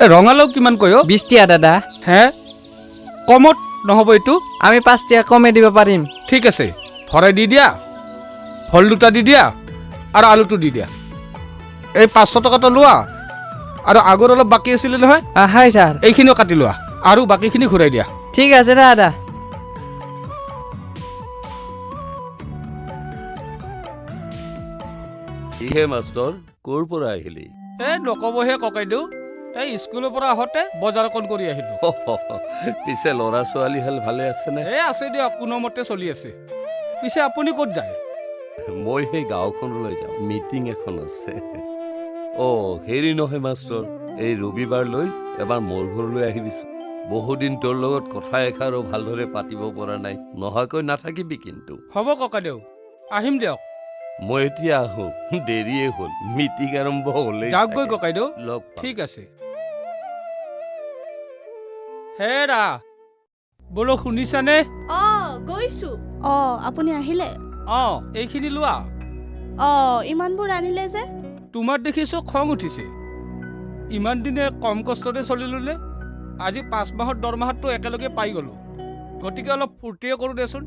এই ৰঙালাও কিমান কয় অ'? 20 টকীয়া দাদা। হে, কমত নহ'ব এইটো? আমি 5 টকীয়া কমে দিব পাৰিম। ঠিক আছে, ভৰাই দি দিয়া। ফল দুটা দি দিয়া আৰু আলুটো দি দিয়া। এই 500 টকাটো লোৱা আৰু আগৰ অলপ বাকী আছিলে নহয়। হয় ছাৰ। এইখিনিও কাটি লোৱা আৰু বাকীখিনি ঘূৰাই দিয়া। ঠিক আছে দাদা। কিহে মাষ্টৰ, ক'ৰ পৰা আহিলি? এই নক'বহে ককাইদেউ, এই স্কুলৰ পৰা আহোঁতে বজাৰ অকণ কৰি আহিলোঁ। পিছে ল'ৰা ছোৱালীহাল ভালে আছেনে? এই আছে দিয়ক, কোনোমতে চলি আছে। পিছে আপুনি ক'ত যায়? মই সেই গাঁওখনলৈ যাম, মিটিং এখন আছে। অ' হেৰি নহয় মাষ্টৰ, এই ৰবিবাৰলৈ এবাৰ মোৰ ঘৰলৈ আহিবিচোন। বহুদিন তোৰ লগত কথা এষাৰো ভালদৰে পাতিব পৰা নাই। নহাকৈ নাথাকিবি কিন্তু। হ'ব ককাইদেউ, আহিম দিয়ক। মই এতিয়া আহোঁ, দেৰিয়ে হ'ল, মিটিং আৰম্ভ হ'লেই যাওকগৈ চাগে। ককাইদেউ। লগ পাম। ঠিক আছে। হেৰা বোলো, শুনিছানে? অঁ, গৈছো। অঁ, আপুনি আহিলে? অঁ, এইখিনি লোৱা। অঁ, ইমানবোৰ আনিলে যে? তোমাৰ দেখিছোঁ খং উঠিছে। ইমান দিনে কম কষ্টতে চলিলোনে? আজি 5 মাহৰ দৰমহাটো একেলগে পাই গ'লোঁ, গতিকে অলপ ফূৰ্তিয়ে কৰোঁ দেচোন।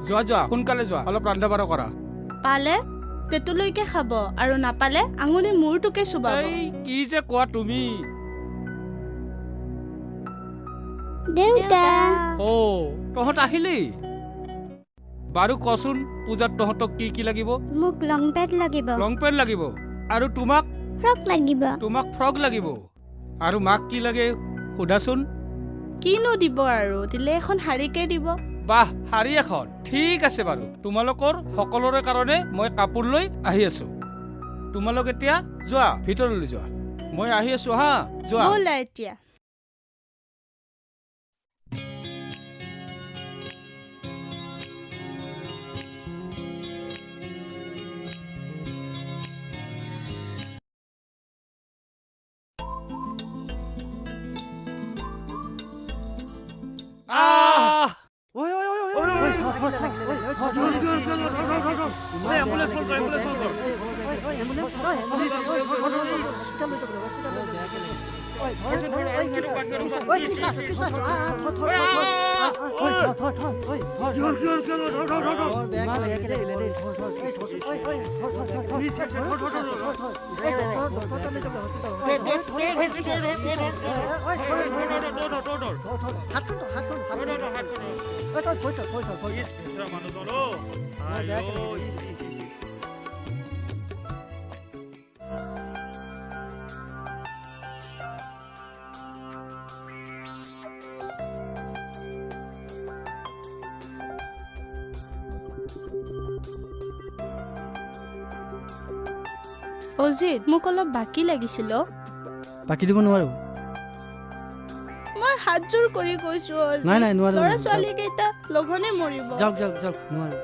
যোৱা যোৱা, সোনকালে যোৱা, অলপ ৰন্ধা বঢ়া কৰা। পালে টেটুলৈকে খাব আৰু নাপালে আঙুলি মূৰটোকে চোবাব। এই কি যে কোৱা তুমি! দেউতা। অ' তহঁত আহিলি? বাৰু কচোন, পূজাত তহঁতক কি কি লাগিব? মোক লং পেণ্ট লাগিব। লং পেণ্ট লাগিব। আৰু তোমাক? ফ্ৰক লাগিব। তোমাক ফ্ৰক লাগিব। আৰু মাক কি লাগে সোধাচোন। কিনো দিব আৰু, দিলে এখন শাৰীকে দিব। বাহ, শাৰী এখন। ঠিক আছে বাৰু, তোমালোকৰ সকলোৰে কাৰণে মই কাপোৰ লৈ আহি আছোঁ। তোমালোক এতিয়া যোৱা, ভিতৰলৈ যোৱা। মই আহি আছোঁ। হা, যোৱা। ব'লা এতিয়া। আহ! অজিত, মোক অলপ বাকী লাগিছিল অ'। বাকী দিব নোৱাৰোঁ। মই হাতযোৰ কৰি কৈছো অজিত। নাই নাই, নোৱাৰোঁ। ল'ৰা নোৱাৰোঁ। ছোৱালীকেইটা লঘোণে মৰিব। যাওক যাওক যাওক, নোৱাৰোঁ।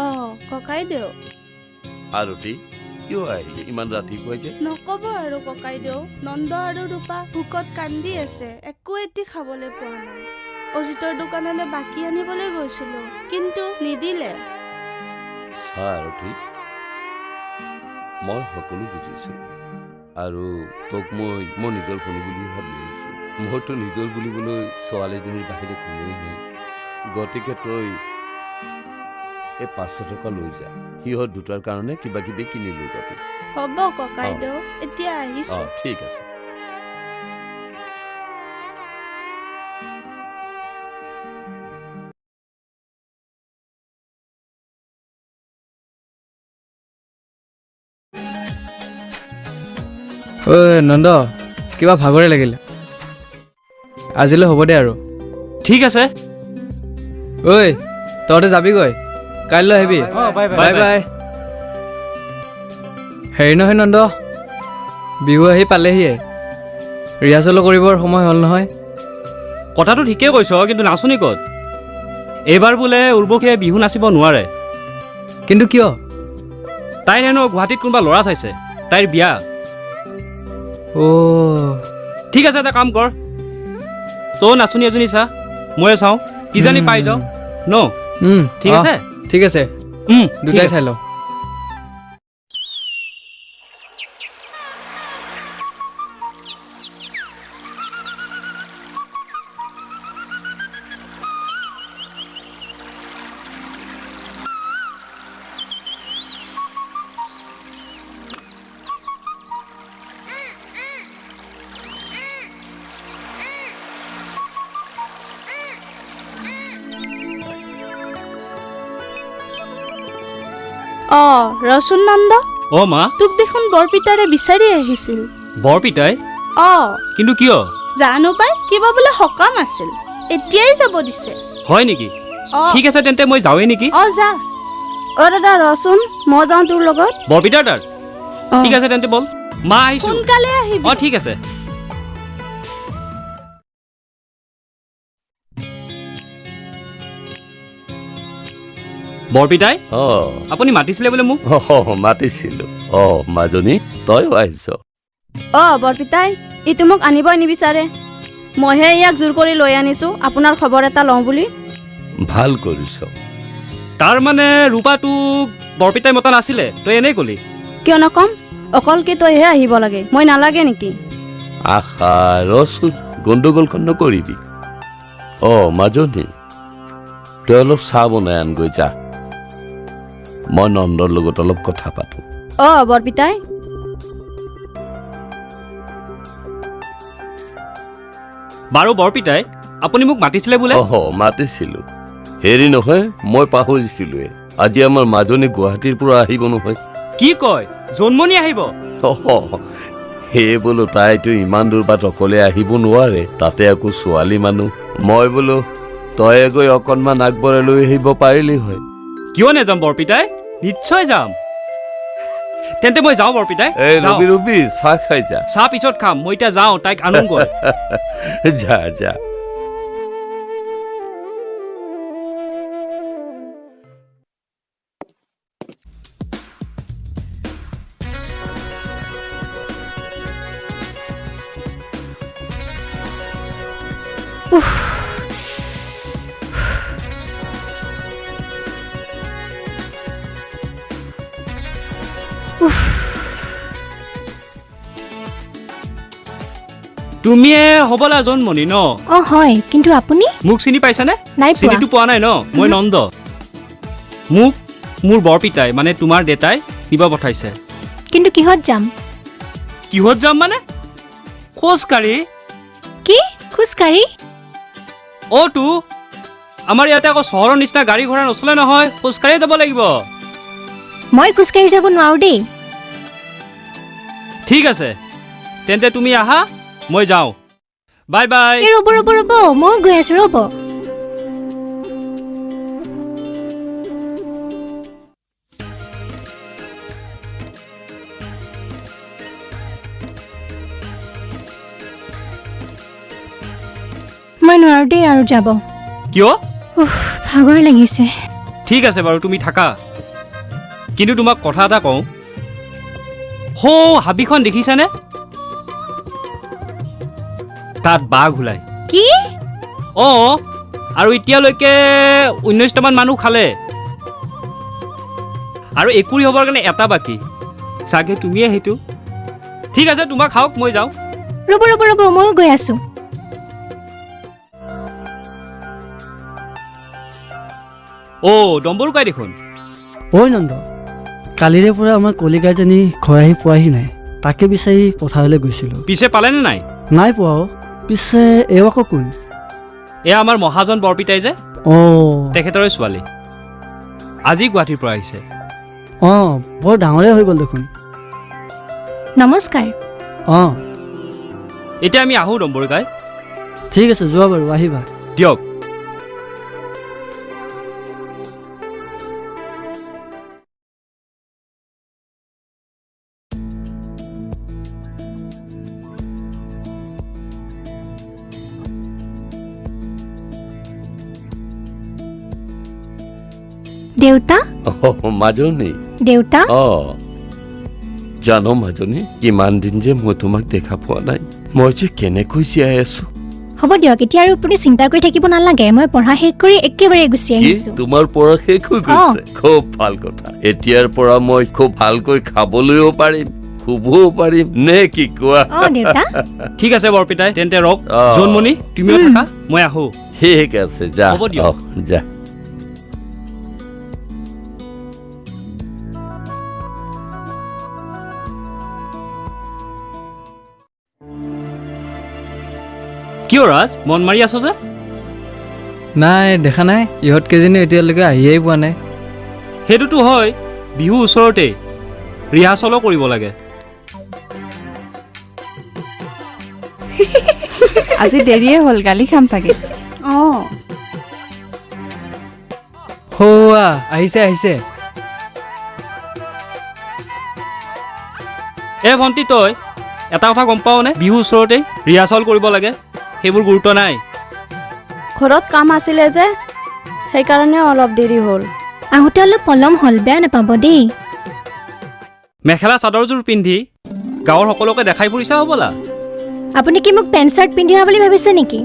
অঁ ককাইদেউ। আৰতি, কিয় আহিলি ইমান ৰাতিপুৱাই যে? নক'ব আৰু ককাইদেউ, নন্দ আৰু ৰূপা ভোকত কান্দি আছে, একো এটি খাবলৈ পোৱা নাই। অজিতৰ দোকানলৈ বাকী আনিবলৈ গৈছিলো, কিন্তু নিদিলে। চা আৰতি, মই সকলো বুজিছোঁ আৰু তোক মই মোৰ নিজৰ ভনী বুলিয়ে ভাবি আহিছোঁ। মোৰতো নিজৰ বুলিবলৈ ছোৱালীজনীৰ বাহিৰে কোনোৱেই নাই। গতিকে তই এই 500 টকা লৈ যা, সিহঁত দুটাৰ কাৰণে কিবা কিবি কিনি লৈ যাবি। হ'ব ককাইদেউ, এতিয়া আহিছো। অঁ, ঠিক আছে। ঐ নন্দ, কিবা ভাগৰে লাগিলে। আজিলৈ হ'ব দে আৰু। ঠিক আছে। ঐ, তহঁতে যাবিগৈ, কাইলৈ আহিবি। Bye bye. হেৰি নহয় নন্দ, বিহু আহি পালেহিয়ে, ৰিহাৰ্চেলো কৰিবৰ সময় হ'ল নহয়। কথাটো ঠিকেই কৈছ, কিন্তু নাচনী ক'ত? এইবাৰ বোলে উৰ্বশীয়ে বিহু নাচিব নোৱাৰে। কিন্তু কিয়? তাইৰ হেনো গুৱাহাটীত কোনোবা ল'ৰা চাইছে, তাইৰ বিয়া। অ'। ঠিক আছে, এটা কাম কৰ। তই নাচনী এজনী চা, ময়ে চাওঁ, কিজানি পাই যাওঁ ন। ঠিক আছে? ঠিক আছে, দুটাই চাই লওঁ। অ ৰচোন নন্দ। অ মা, তোক দেখোন বৰপিতাৰে বিচাৰি আহিছিল। বৰপিতাই? অ। কিন্তু কিয় জানো পাই, কিবা বোলে সকাম আছিল, এতিয়াই যাব দিছে। হয় নেকি? ঠিক আছে তেন্তে মই যাওঁৱেই নেকি? অ যা। অ দাদা ৰচোন, মই যাওঁ তোৰ লগত। বৰপিতাৰ তাৰ? ঠিক আছে তেন্তে বল মা, আহিছো। সোনকালে আহিবি। অ ঠিক আছে। বৰপিতাই, আপুনি মাতিছিলে বোলে মোক? মাতিছিলো। অ মাজনী, তইও আহিছ? অ বৰপিতাই, ইটো মোক আনিবই নিবিচাৰে, মইহে ইয়াক জোৰ কৰি লৈ আনিছো আপোনাৰ খবৰ এটা লওঁ বুলি। ভাল কৰিছ। তাৰ মানে ৰূপাটোক বৰপিতাই মতা নাছিলে, তই এনেই কলি? কিয় নকম, অকল কি তইহে আহিব লাগে, মই নালাগে নেকি? আহা ৰচোন, গণ্ডগোলখন নকৰিবি। অ মাজনী, তই অলপ চাহ বনাই আনগৈ যা, মই নন্দৰ লগত অলপ কথা পাতো। অ বৰপিতাই। বাৰু বৰপিতাই, আপুনি মোক মাতিছিলে বোলে? অহ মাতিছিলো। হেৰি নহয়, মই পাহৰিছিলোৱে, আজি আমাৰ মাজনী গুৱাহাটীৰ পৰা আহিব নহয়। কি কয়, জন্মনি আহিব? সেয়ে বোলো তাইতো ইমান দূৰ বাট অকলে আহিব নোৱাৰে, তাতে আকৌ ছোৱালী মানুহ। মই বোলো তয়ে গৈ অকণমান আগবঢ়াই লৈ আহিব পাৰিলি হয়। কিয় নাযাম বৰপিতাই, নিশ্চয় যাম। তেন্তে মই যাওঁ বৰপিতাই। ৰবি ৰবি, চাহ খাই যা। চাহ পিছত খাম, মই এতিয়া যাওঁ, তাইক আনোগৈ। যা যা। তুমিয়ে হ'বলা জন্মনি ন? অ হয়, কিন্তু আপুনি মোক চিনি পাইছানে? নাই পোৱা। চিনিটো পোৱা নাই ন? মই নন্দ। মোক মোৰ বৰপিতাই মানে তোমাৰ দেতাই নিব পঠাইছে। কিন্তু কিহত যাম? কিহত যাম মানে? খোজকাঢ়ি। কি খোজকাঢ়ি? অ তো আমাৰ ইয়াতে আকৌ চহৰৰ নিচিনা গাড়ী ঘোঁৰা নচলে নহয়, খোজকাঢ়িয়ে যাব লাগিব। মই খোজকাঢ়ি যাব নোৱাৰো দেই। ঠিক আছে তেন্তে তুমি আহা, মই যাওঁ। Bye bye. ৰ'ব ৰ'ব ৰ'ব, মই গৈ আছো, ৰ'ব। মই নোৱাৰো দেই আৰু যাব। কিয়? ভাগৰ লাগিছে। ঠিক আছে বাৰু, তুমি থাকা। কিন্তু তোমাক কথা এটা কওঁ, সৌ হাবিখন দেখিছানে? তাত বাঘ ওলায়। কি? অ, আৰু এতিয়ালৈকে 19টামান মানুহ খালে, আৰু 21 হ'বৰ কাৰণে এটা বাকী। চাগে তুমিয়ে সেইটো। ঠিক আছে তোমাক খাওক, মই যাওঁ। ৰ'ব ৰ'ব ৰ'ব, ময়ো গৈ আছো। অ ডম্বৰু কাই দেখোন। ঐ নন্দ, কালিৰে পৰা আমাৰ কলিকাজনী ঘৰ আহি পোৱাহি নাই, তাকে বিচাৰি পথাৰলৈ গৈছিলোঁ। পিছে পালেনে নাই? নাই পোৱা। পিছে এওঁ আকৌ কোন? এয়া আমাৰ মহাজন বৰপিতাই যে, অ তেখেতৰে ছোৱালী, আজি গুৱাহাটীৰ পৰা আহিছে। অ বৰ ডাঙৰে হৈ গ'ল দেখোন। নমস্কাৰ। অ এতিয়া আমি আহোঁ ডম্বৰু কাই। ঠিক আছে, যোৱা বাৰু, আহিবা দিয়ক। দেউতা। মাজনী। দেউতা। অ জানো মাজনী, কিমান দিন যে মই তোমাক দেখা পোৱা নাই, মই যে কেনেকৈ জীয়াই আছো হ'ব দিয়ক, এতিয়া আৰু আপুনি চিন্তা কৰি থাকিব নালাগে। মই পঢ়া শেষ কৰি একেবাৰে গুচি কি আহিছোঁ। তোমাৰ পঢ়া শেষ হৈ গৈছে? খুব ভাল কথা। এতিয়াৰ পৰা মই খুব ভালকৈ খাবলৈও পাৰিম, শুবও পাৰিম, নে কি কোৱা? অঁ দেউতা। ঠিক আছে বৰপিতাই, তেন্তে ৰওক। অ। জোনমণি, তুমিও থাকা, মই আহোঁ। ঠিক আছে, যা। হ'ব দিয়ক। অ, যা। কিয় ৰাজ, মন মাৰি আছ যে? নাই দেখা নাই, ইহঁত কেইজনী এতিয়ালৈকে আহিয়েই পোৱা নাই। সেইটোতো হয়, বিহু ওচৰতেই, ৰিহাৰ্চলো কৰিব লাগে। আজি দেৰিয়ে হ'ল, গালি খাম চাগে। অঁ। সৌৱা আহিছে আহিছে। এ ভণ্টি, তই এটা কথা গম পাৱনে? বিহু ওচৰতেই, ৰিহাৰ্চল কৰিব লাগে, সেইবোৰ গুৰুত্ব নাই। ঘৰত কাম আছিলে যে, সেইকাৰণে অলপ দেৰি হ'ল। আহোঁতে অলপ পলম হ'ল, বেয়া নাপাব দেই। মেখেলা চাদৰযোৰ পিন্ধি গাঁৱৰ সকলোকে দেখাই ফুৰিছা হ'বলা। আপুনি কি মোক পেণ্ট চাৰ্ট পিন্ধি অহা বুলি ভাবিছে নেকি?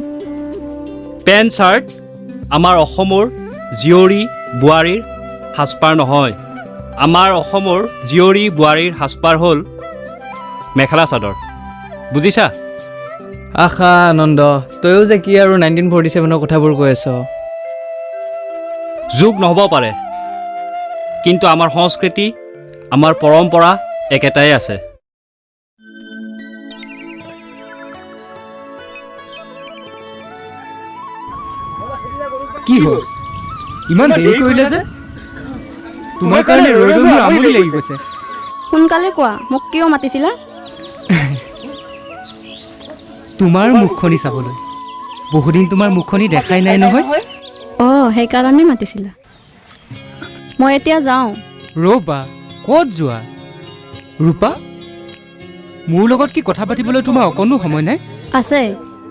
পেণ্ট চাৰ্ট আমাৰ অসমৰ জীয়ৰী বোৱাৰীৰ সাজপাৰ নহয়। আমাৰ অসমৰ জীয়ৰী বোৱাৰীৰ সাজপাৰ হ'ল মেখেলা চাদৰ, বুজিছা? আশা আনন্দ, তয়ো যে কি আৰু 1947ৰ কথাবোৰ কৈ আছ। যুগ নহ'ব পাৰে, কিন্তু আমাৰ সংস্কৃতি, আমাৰ পৰম্পৰা একেটাই আছে। কি হ'ল, ইমান দেৰি কৰিলে যে? তোমাৰ কাৰণে ৰৈ ৰৈ মোৰ আমনি লাগি গৈছে। সোনকালে কোৱা, মোক কিয় মাতিছিলা? তোমাৰ মুখখনি চাবলৈ। বহুদিন তোমাৰ মুখখনি দেখাই নাই নহয়। অঁ, সেইকাৰণে মাতিছিলা। মই এতিয়া যাওঁ। ৰ'বা, ক'ত যোৱা? ৰূপা, মোৰ লগত কি কথা পাতিবলৈ তোমাৰ অকণো সময় নাই? আছে,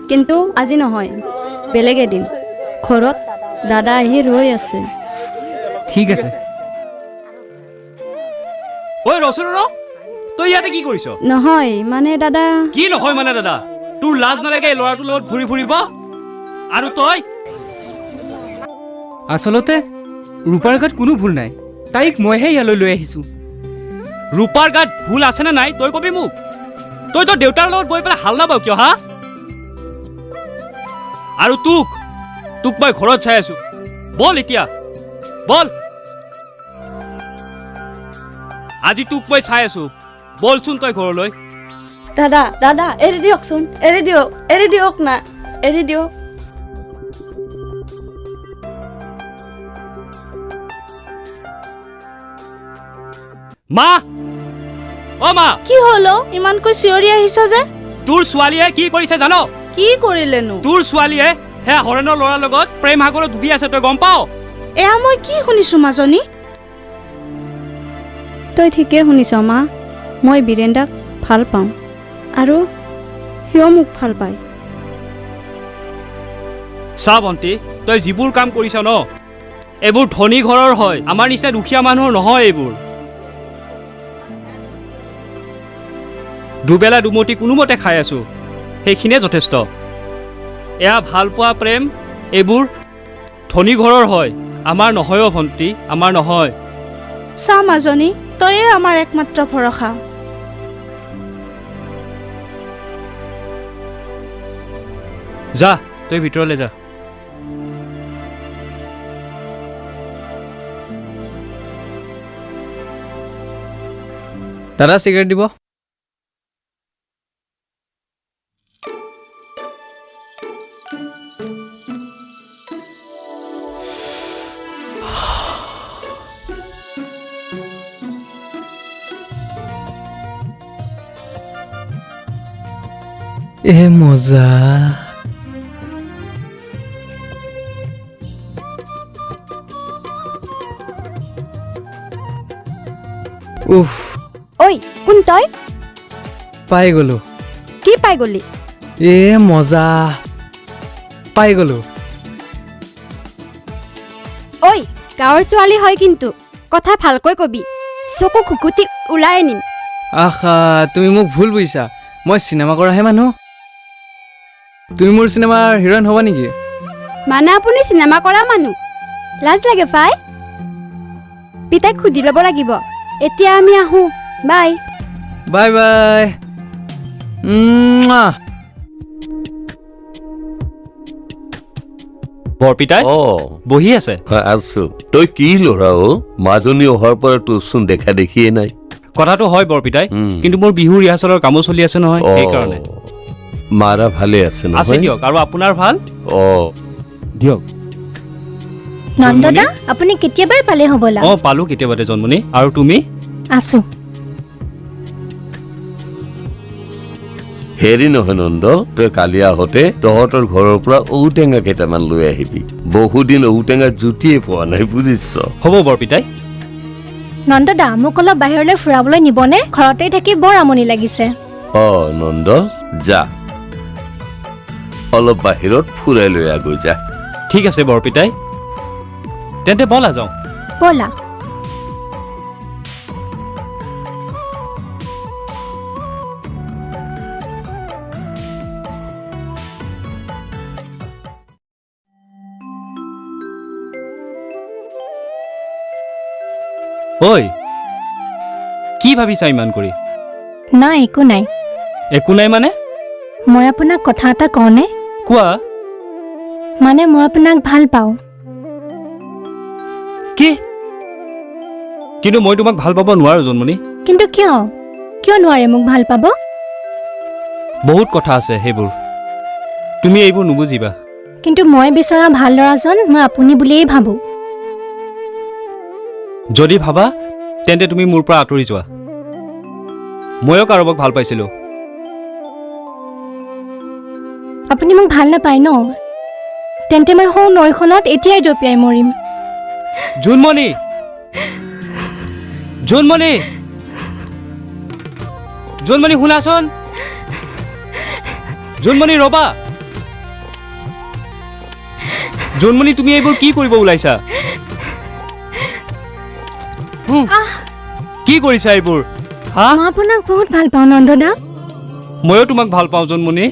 কিন্তু আজি নহয়, বেলেগ এদিন। ঘৰত দাদা আহি ৰৈ আছে। ঠিক আছে। ঐ ৰচোন ৰ, তই ইয়াতে কি কৰিছ? নহয় মানে দাদা। কি নহয় মানে দাদা? তোৰ লাজ নালাগে এই ল'ৰাটোৰ লগত ঘূৰি ফুৰিব? আৰু তই? আচলতে ৰূপাৰ গাত কোনো ভুল নাই, তাইক মইহে ইয়ালৈ লৈ আহিছোঁ। ৰূপাৰ গাত ভুল আছেনে নাই তই কবি মোক? তই তোৰ দেউতাৰ লগত গৈ পেলাই হাল নাপাৱ কিয়? হা? আৰু তোক মই ঘৰত চাই আছো। বল এতিয়া, বল। আজি তোক মই চাই আছো, বলচোন তই ঘৰলৈ। দাদা, দাদা, এৰি দিয়কচোন, এৰি দিয়ক, এৰি দিয়ক না, এৰি দিয়ক। মা, অ মা। কি হ'ল অ? ইমানকৈ চিঞৰি আহিছ যে? তোৰ ছোৱালীয়ে কি কৰিছে জান? কি কৰিলেনো? তোৰ ছোৱালীয়ে সেয়া হৰেণৰ ল'ৰাৰ লগত প্ৰেম সাগৰত ডুবি আছে, তই গম পাৱ? এয়া মই কি শুনিছো মাজনী? তই ঠিকেই শুনিছ মা, মই বীৰেন্দ্ৰাক ভাল পাওঁ আৰু সিও মোক ভাল পায়। চা ভণ্টি, তই যিবোৰ কাম কৰিছ ন, এইবোৰ ধনী ঘৰৰ হয়, আমাৰ নিচিনা দুখীয়া মানুহৰ নহয়। এইবোৰ দুবেলা দুমুঠি কোনোমতে খাই আছো, সেইখিনিয়ে যথেষ্ট। এয়া ভালপোৱা প্ৰেম এইবোৰ ধনী ঘৰৰ হয়, আমাৰ নহয় অ ভণ্টি, আমাৰ নহয়। চা মাজনী, তয়ে আমাৰ একমাত্ৰ ভৰসা। যা, তই ভিতৰলৈ যা। দাদা চিগাৰেট দিব। এ মজা। উফ। ঐ কোন তই? পাই গলো। কি পাই গলি? এ মজা, পাই গলো। ঐ গাঁৱৰ ছোৱালী হয় কিন্তু কথা ভালকৈ কবি, চকু খুকুটি ওলাই আনিম। আশা, তুমি মোক ভুল বুজিছা, মই চিনেমা কৰাহে মানুহ। তুমি মোৰ চিনেমাৰ হিৰইন হ'বা নেকি? মানে আপুনি চিনেমা কৰা মানুহ, লাজ লাগে পাই। পিতাইক সুধি ল'ব লাগিব। এতিয়া আমি আহোঁ, বাই। Bye bye. বৰপিতাই বহি আছে? আছো। তই কি ল'ৰা অ, মাজনী অহাৰ পৰা তোৰচোন দেখা দেখিয়ে নাই। কথাটো হয় বৰপিতাই, কিন্তু মোৰ বিহু ৰিহাৰ্চেলৰ কামো চলি আছে নহয়, সেইকাৰণে। মাৰা ভালে আছে নহয়? আছে দিয়ক। আৰু আপোনাৰ ভাল? অ দিয়ক। নন্দদা, আপুনি কেতিয়াবাই পালে হ'বলা? অ পালো কেতিয়াবাতে জন্মনি। আৰু তুমি? আছো। হেৰি নহয় নন্দ, তই কালি আহোঁতে তহঁতৰ ঘৰৰ পৰা ঔটেঙা কেইটামান লৈ আহিবি। বহুদিন ঔটেঙা জুতিয়ে পোৱা নাই বুজিছ। হ'ব বৰপিতাই। নন্দদা, মোক অলপ বাহিৰলৈ ফুৰাবলৈ নিবনে? ঘৰতেই থাকি বৰ আমনি লাগিছে। অ নন্দ, যা অলপ বাহিৰত ফুৰাই লৈ আগৈ যা। ঠিক আছে বৰপিতাই, তেন্তে ব'লা যাওঁ। ব'লা। ঐ, কি ভাবিছা ইমান কৰি? নাই, একো নাই। একো নাই মানে? মই আপোনাক কথা এটা কওঁনে? কোৱা। মানে মই আপোনাক ভাল পাওঁ। কি? কিন্তু মই তোমাক ভাল পাব নোৱাৰো জন্মনি। কিন্তু কিয়? কিয় নোৱাৰে মোক ভাল পাব? বহুত কথা আছে সেইবোৰ, তুমি এইবোৰ নুবুজিবা। কিন্তু মই বিচৰা ভাল ল'ৰাজন মই আপুনি বুলিয়েই ভাবোঁ। যদি ভাবা তেন্তে তুমি মোৰ পৰা আঁতৰি যোৱা। ময়ো কাৰোবাক ভাল পাইছিলোঁ। আপুনি মোক ভাল নাপায় ন? তেন্তে মই সৌ নৈখনত এতিয়াই জঁপিয়াই মৰিম। জোনমণি, জোনমণি, জোনমণি শুনাচোন। জোনমণি ৰবা। জোনমণি, তুমি এইবোৰ কি কৰিব ওলাইছা? কি কৰিছা এইবোৰ? হা? মই আপোনাক বহুত ভাল পাওঁ নন্দদা। ময়ো তোমাক ভাল পাওঁ জোনমণি।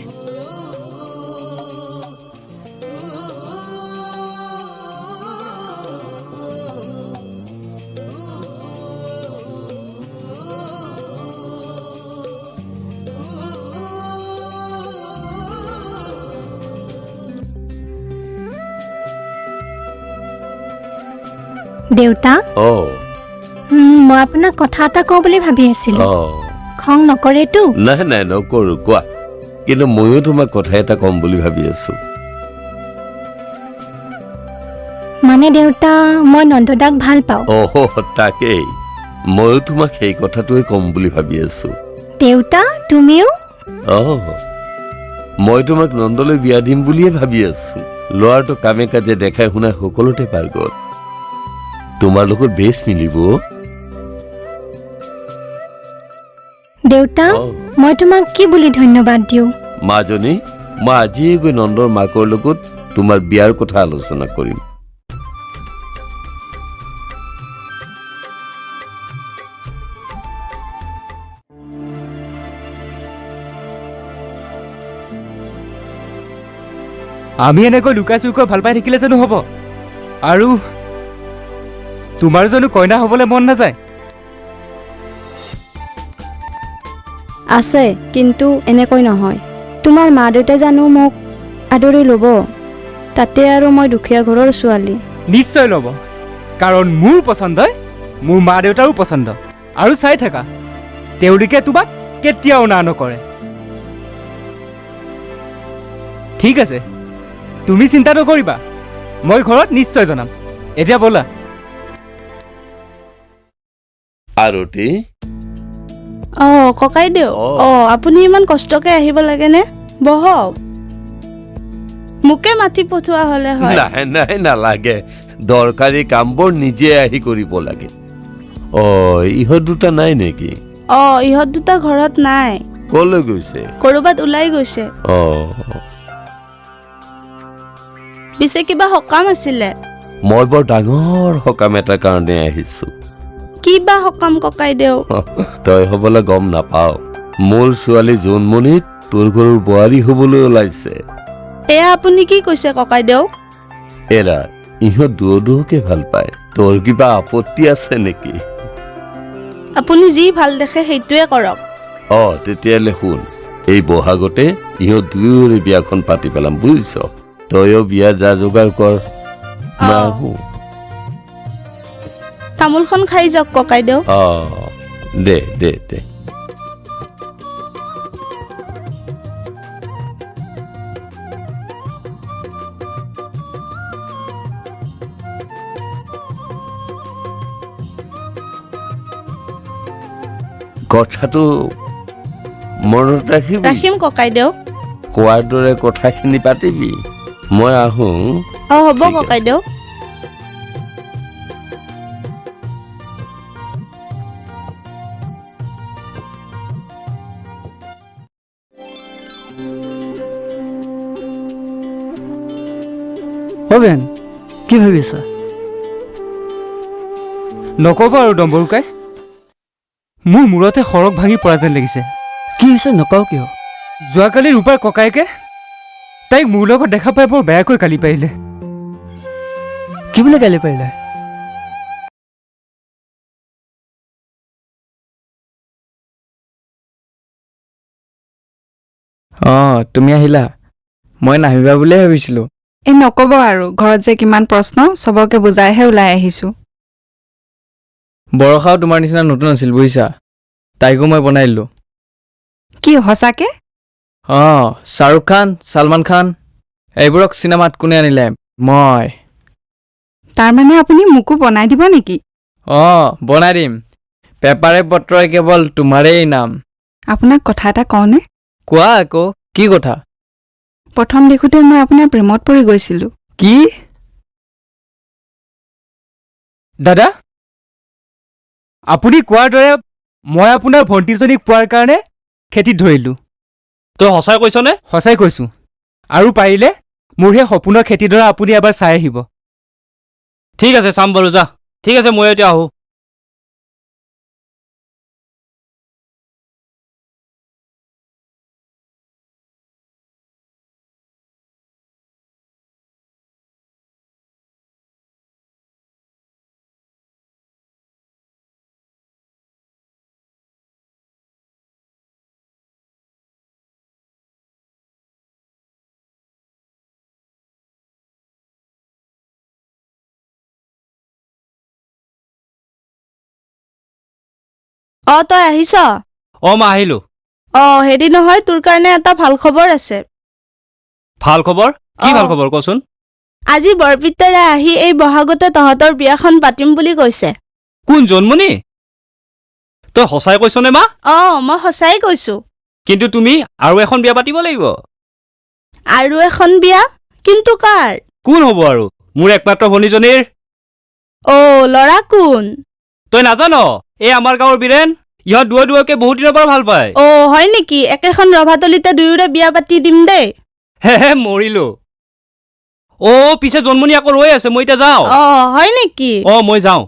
দেউতা, অ মই আপোনাক কথা এটা কওঁ বুলি ভাবি আছিলো। খং নকৰেতো? নাই নাই, নকৰো, কোৱা। কিন্তু ময়ো তোমাক কথা এটা ক'ম বুলি ভাবি আছো। মানে দেউতা, মই নন্দদাক ভাল পাওঁ। অহ, তাকেই, ময়ো তোমাক সেই কথাটোৱে ক'ম বুলি ভাবি আছো। দেউতা, তুমিও? অ, মই তোমাক নন্দলৈ বিয়া দিম বুলিয়ে ভাবি আছো। ল'ৰাটো কামে কাজে দেখাই শুনাই সকলোতে পাৰ্গত, তোমাৰ লগত বেছ মিলিব। দেউতা, মই তোমাক কি বুলি ধন্যবাদ দিওঁ? মাজনী, মই আজিয়ে গৈ নন্দৰ মাকৰ লগত তোমাৰ বিয়াৰ কথা আলোচনা কৰিম। আমি এনেকৈ লুকাই চুৰকৈ ভাল পাই থাকিলে জানো হ'ব? আৰু তোমাৰ জানো কইনা হ'বলৈ মন নাযায়? আছে, কিন্তু এনেকৈ নহয়। তোমাৰ মা দেউতাই জানো মোক আদৰি ল'ব? তাতে আৰু মই দুখীয়া ঘৰৰ ছোৱালী। নিশ্চয় ল'ব, কাৰণ মোৰ পচন্দই মোৰ মা দেউতাৰো পচন্দ। আৰু চাই থাকা, তেওঁলোকে তোমাক কেতিয়াও না নকৰে। ঠিক আছে, তুমি চিন্তা নকৰিবা, মই ঘৰত নিশ্চয় জনাম। এতিয়া ব'লা। আৰতি। অ ককাইদেউ, অ আপুনি ইমান কষ্টকে আহিব লাগেনে? বহক, মোকে মাতি পঠোৱা হ'লে হয়। নাই নাই, নালাগে, দৰকাৰী কামবোৰ নিজে আহি কৰিব লাগে। অ ইহঁত দুটা নাই নেকি? অ ইহঁত দুটা ঘৰত নাই। ক'লৈ গৈছে? ক'ৰবাত ওলাই গৈছে। অ পিছে কিবা সকাম আছিলে? মই বৰ ডাঙৰ সকাম এটাৰ কাৰণে আহিছো। কিবা সকাম ককাইদেউ? তই হ'বলৈ গম নাপাও, মোৰ ছোৱালী জোনমণিত তোৰ ঘৰৰ বোৱাৰী হ'বলৈ ওলাইছে। এয়া আপুনি কি কৈছে ককাইদেউ? এৰা, ইহঁত দুয়োকে ভাল পায়, তোৰ কিবা আপত্তি আছে নেকি? আপুনি যি ভাল দেখে সেইটোৱে কৰক। অ, তেতিয়াহ'লে শুন, এই বহাগতে ইহঁত দুয়োৰে বিয়াখন পাতি পেলাম, বুজিছ? তয়ো বিয়া যা যোগাৰ কৰ, মই আহোঁ। তামোলখন খাই যাওক ককাইদেউ। অ, দে দে দে। কথাটো মনত ৰাখিবি। ৰাখিম ককাইদেউ। কোৱাৰ দৰে কথাখিনি পাতিবি। মই আহোঁ। অ, হ'ব ককাইদেউ। অ বেন, কি ভাবিছা? নক'ব আৰু ডম্বৰুকাই, মোৰ মূৰতে সৰগ ভাঙি পৰা যেন লাগিছে। কি হৈছে নকওঁ কিয়? যোৱাকালি ৰূপাৰ ককায়েকে তাইক মোৰ লগত দেখা পাই বৰ বেয়াকৈ গালি পাৰিলে। কি বুলি গালি পাৰিলে? অঁ, তুমি আহিলা, মই নাহিবা বুলিয়ে ভাবিছিলোঁ। এই নক'ব আৰু, ঘৰত যে কিমান প্ৰশ্ন, চবকে বুজাইহে ওলাই আহিছোঁ। বৰষাও তোমাৰ নিচিনা নতুন আছিল বুজিছা, তাইকো মই বনাই দিলোঁ। কি সঁচাকে? অঁ, শ্বাহৰুখ খান, ছলমান খান এইবোৰক চিনেমাত কোনে আনিলে? মই। তাৰমানে আপুনি মোকো বনাই দিব নেকি? অঁ, বনাই দিম। পেপাৰে পত্ৰই কেৱল তোমাৰেই নাম। আপোনাক কথা এটা কওঁনে? কোৱা আকৌ, কি কথা? প্ৰথম দেখোঁতে মই আপোনাৰ প্ৰেমত পৰি গৈছিলোঁ। কি? দাদা, আপুনি কোৱাৰ দৰে মই আপোনাৰ ভণ্টিজনীক পোৱাৰ কাৰণে খেতিত ধৰিলোঁ। তই সঁচাই কৈছনে? সঁচাই কৈছোঁ। আৰু পাৰিলে মোৰ সেই সপোনৰ খেতিডৰা আপুনি এবাৰ চাই আহিব। ঠিক আছে, চাম বাৰু, যা। ঠিক আছে, মই এতিয়া আহোঁ। অ, তই আহিছ? অ মা, আহিলো। অ, হেৰি নহয়, তোৰ কাৰণে এটা ভাল খবৰ আছে। ভাল খবৰ? কি ভাল খবৰ কচোন? আজি বৰপিতাৰে আহি এই বহাগতে তহঁতৰ বিয়াখন পাতিম বুলি কৈছে। কোন, জন্মনি? তই সঁচাই কৈছনে মা? অ, মই সঁচাই কৈছো। কিন্তু তুমি আৰু এখন বিয়া পাতিব লাগিব। আৰু এখন বিয়া? কিন্তু কাৰ? কোন হ'ব আৰু, মোৰ একমাত্ৰ ভনীজনীৰ। অ, ল'ৰা কোন? তই নাজান? এই আমাৰ গাঁৱৰ বীৰেণ। ইহঁত দুয়ো দুয়োকে বহুত দিনৰ পৰা ভাল পায়। অ, হয় নেকি? একেখন ৰভাতলিতে দুয়োৰে বিয়া পাতি দিম দেই। হে মৰিলো। অ, পিছে জন্মনি আকৌ ৰৈ আছে, মই এতিয়া যাওঁ। অ, হয় নেকি? অ, মই যাওঁ।